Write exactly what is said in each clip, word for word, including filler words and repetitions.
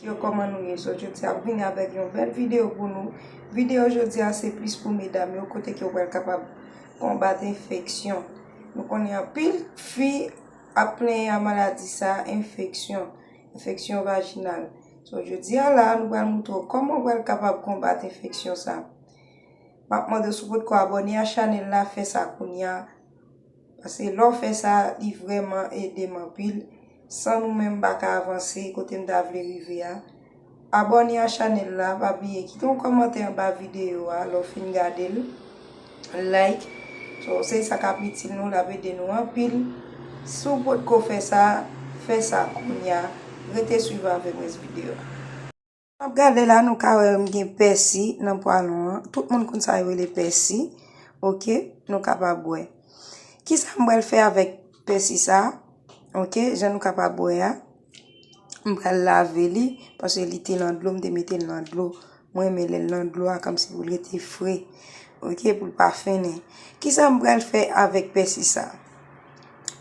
Yo, kòman nou ye? So, jodi a m vini avèk yon bèl videyo pou nou. Videyo jodi a se plis pou medam yo, kote ke w pral kapab konbat enfeksyon. Nou konnen anpil fi ap plenyen a maladi sa, enfeksyon, enfeksyon vajinal. So, jodi a la, nou pral montre w kòman w pral kapab konbat enfeksyon sa. M ap mande w si w potko abòne a chanèl la, fè sa kounye a. Paske lè w fè sa, li vrèman ede m anpil. San nou menm, m pa ka avanse kote m ta vle rive a. Abòne a chanèl la, pa bliye kite yon kòmantè anba videyo a, lè w fin gade l. Like. So, se sa k ap itil nou, l ap ede nou anpil. Si w potko fè sa, fè sa kounye a. Rete swiv avèk rès videyo a. N ap gade la, nou ka wè m gen pèsi nan pwalon an. Tout moun konn sa yo rele pèsi. Oke, nou kapab wè. Kisa m pral fè avèk pèsi sa? Oke, jan nou kapab wè a. M pral lave li, paske li te nan dlo, m te mete l nan dlo. Mwen renmen lè l nan dlo a, kòmsi pou l rete fre. Oke, pou l pa fennen. Kisa m pral fè avèk pèsi sa?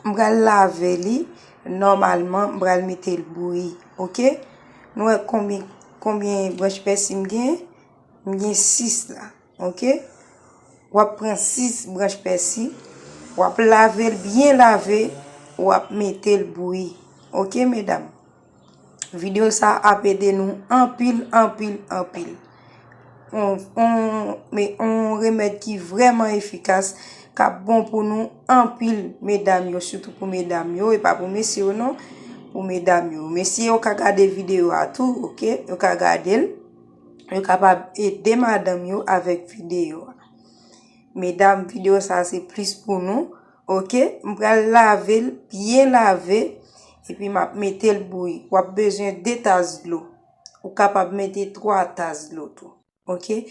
M pral lave li nòmalman, m pral mete l bouyi, oke? Nou wè konbyen, konbyen branch pèsi m gen? M gen sis la, oke? W ap pran sis branch pèsi, w ap lave l byen lave, w ap mete l bouyi, oke, medam? Videyo sa ap ede nou anpil, anpil, anpil. On, on, men on remèd ki vrèman efikas, k ap bon pou nou anpil, medam yo, sitou pou medam yo, e pa pou mesye yo non, pou medam yo. Mesye yo ka gade videyo a tou, oke? Yo ka gade l, yo kapab ede madanm yo avèk videyo a. Medam, videyo sa se plis pou nou. Oke, m pral lave l, byen lave, epi m ap mete l bouyi. W ap bezwen de tas dlo. Ou kapab mete twa tas dlo tou. Oke,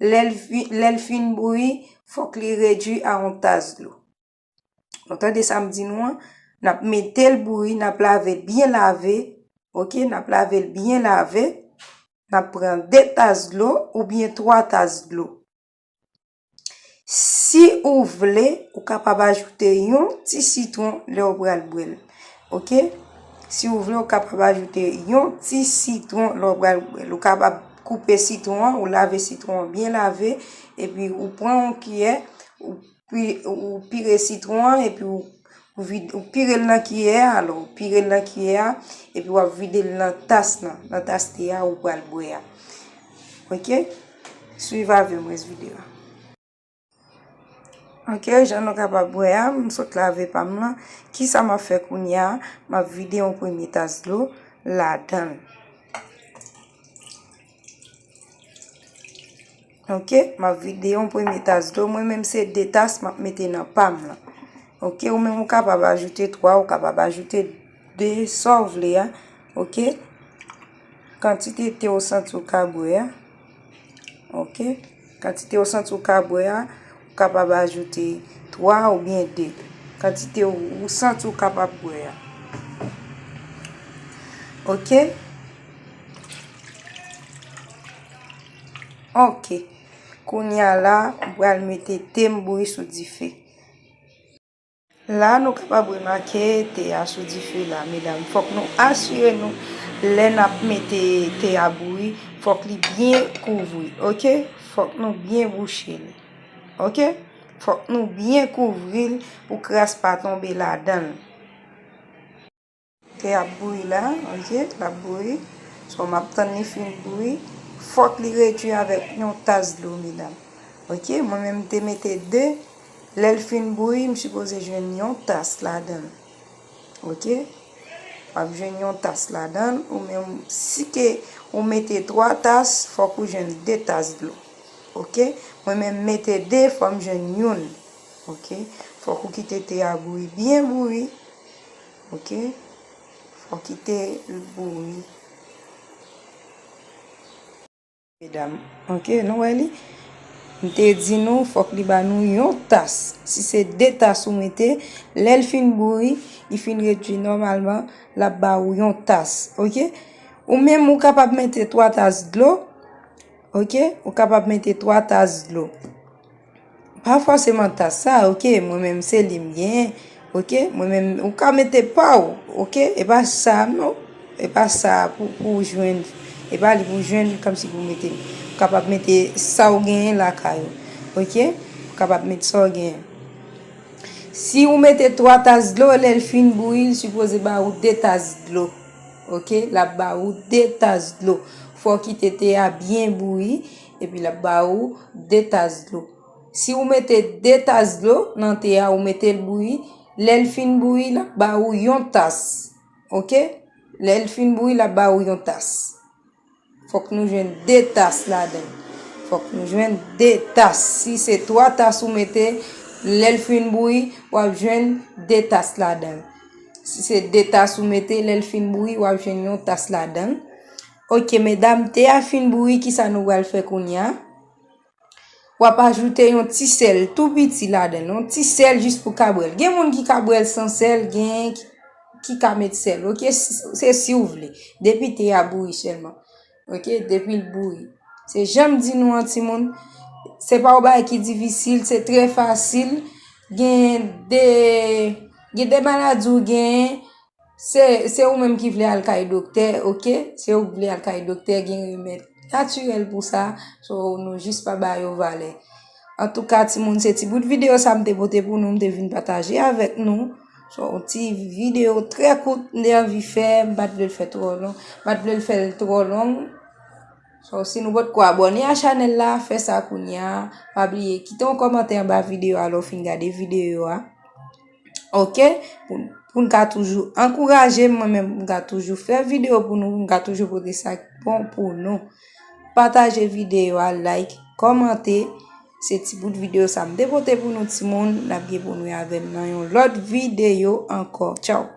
lè l fi-, lè l fin bouyi, fòk li redui a yon tas dlo. Nou tande sa m di nou an? N ap mete l bouyi, n ap lave l byen lave. Oke, n ap lave l byen lave. N ap pran de tas dlo oubyen twa tas dlo. Si ou vle, ou kapab ajoute yon ti sitwon lè w pral bwè l. Oke? Si ou vle, ou kapab ajoute yon ti sitwon lè w pral bwè l. Ou kapab koupe sitwon an, ou lave sitwon an byen lave, epi ou pran yon kiyè, ou pi-, ou pire sitwon an, epi ou Ou vid-, ou pire l nan kiyè a, alò, ou pire l nan kiyè a, epi w ap vide l nan tas lan, nan tas te a ou pral bwè a. Oke? Swiv avè m rès videyo a. Oke, jan nou kapab wè a, m sot lave pa m lan. Kisa m ap fè kounye a? M ap vide yon premye tas dlo ladan l. Oke, m ap vide yon premye tas dlo. Mwen menm se de tas m ap mete nan pa m lan. Oke, ou menm ou kapab ajoute twa, ou kapab ajoute de, sa w vle a. Oke, kantite te ou santi ou ka bwè a. Oke, kantite ou santi ou ka bwè a, ou kapab ajoute twa oubyen de. Kantite ou, ou santi ou kapab bwè a. Oke. Oke. Kounye a la, m pral mete te m bouyi sou dife. La, nou kapab remake te a sou dife la, medam. Fòk nou asire nou, lè n ap mete te a bouyi, fòk li byen kouvri, oke? Fòk nou byen bouche li, oke? Fòk nou byen kouvri l pou kras pa tonbe ladan l. Te ap bouyi la, oke, l ap bouyi. So, m ap tann li fin bouyi. Fòk li redui avèk yon tas dlo, medam. Oke, mwen menm m te mete de. Lè l fin bouyi, m sipoze jwenn yon tas ladan l. Oke? W ap jwenn yon tas ladan l. Ou menm, si ke ou mete twa tas, fòk ou jwenn de tas dlo. Oke? Mwen menm m mete de, fò m jwenn youn. Oke? Fòk ou kite te a bouyi, byen bouyi. Oke? Fò kite l bouyi. Medam, oke, nou wè li? M te di nou, fòk li ba nou yon tas. Si se de tas ou mete, lè l fin bouyi, li fin redui nòmalman, l ap ba ou yon tas, oke? Ou menm, ou kapab mete twa tas dlo, oke? Ou kapab mete twa tas dlo. Pa fòseman tas sa, oke, mwen menm se li m genyen, oke, mwen menm, ou ka mete pa w, oke, e pa sa, non. E pa sa pou, pou w jwenn, e pa li pou w jwenn kòmsi pou w mete l. Ou kapab mete sa w genyen lakay ou. Oke? Ou kapab mete sa w genyen. Si ou mete twa tas dlo, lè l fin bouyi, li sipoze ba ou de tas dlo. Oke? L ap ba ou de tas dlo. Fò w kite te a byen bouyi, epi l ap ba ou de tas dlo. Si ou mete de tas dlo nan te a, ou mete l bouyi, lè l fin bouyi, l ap ba ou yon tas. Oke? Lè l fin bouyi, l ap ba ou yon tas. Fòk nou jwenn de tas ladan l. Fòk nou jwenn de tas. Si se twa tas ou mete, lè l fin bouyi, w ap jwenn de tas ladan l. Si se de tas ou mete, lè l fin bouyi, w ap jwenn yon tas ladan l. Oke, medam, te a fin bouyi, kisa nou pral fè kounye a? W ap ajoute yon ti sèl tou piti ladan l, yon ti sèl jis pou ka bwè l. Gen moun ki ka bwè l san sèl, gen ki, ki ka met sèl, oke? Se, se si w vle. Depi te a bouyi sèlman. Oke? Depi l bouyi. Se jan m di nou an, timoun, se pa yon bagay ki difisil, se trè fasil. Gen de, gen de maladi w genyen, se, se ou menm ki vle al kay doktè, oke? Se ou ki vle al kay doktè, gen remèd natirèl pou sa. So, nou jis pa ba yo valè. Antouka, timoun, se ti bout videyo sa m te pote pou nou, m te vin pataje avèk nou. So, yon ti videyo trè kout, m te anvi fè, m pa t vle l fè twò long, m pa t vle l fè l twò long. So, si nou potko abòne a chanèl la, fè sa kounye a. Pa bliye, kite yon kòmantè anba videyo a lè w fin gade videyo a. Oke? Pou, pou n ka toujou ankouraje m, mwen menm, pou m ka toujou fè videyo pou nou, pou m ka toujou pote sa k bon pou nou. Pataje videyo a, like, kòmante. Se ti bout videyo sa m te pote pou nou, timoun. N ap gen pou nou avè m nan yon lòt videyo ankò. Tchaw!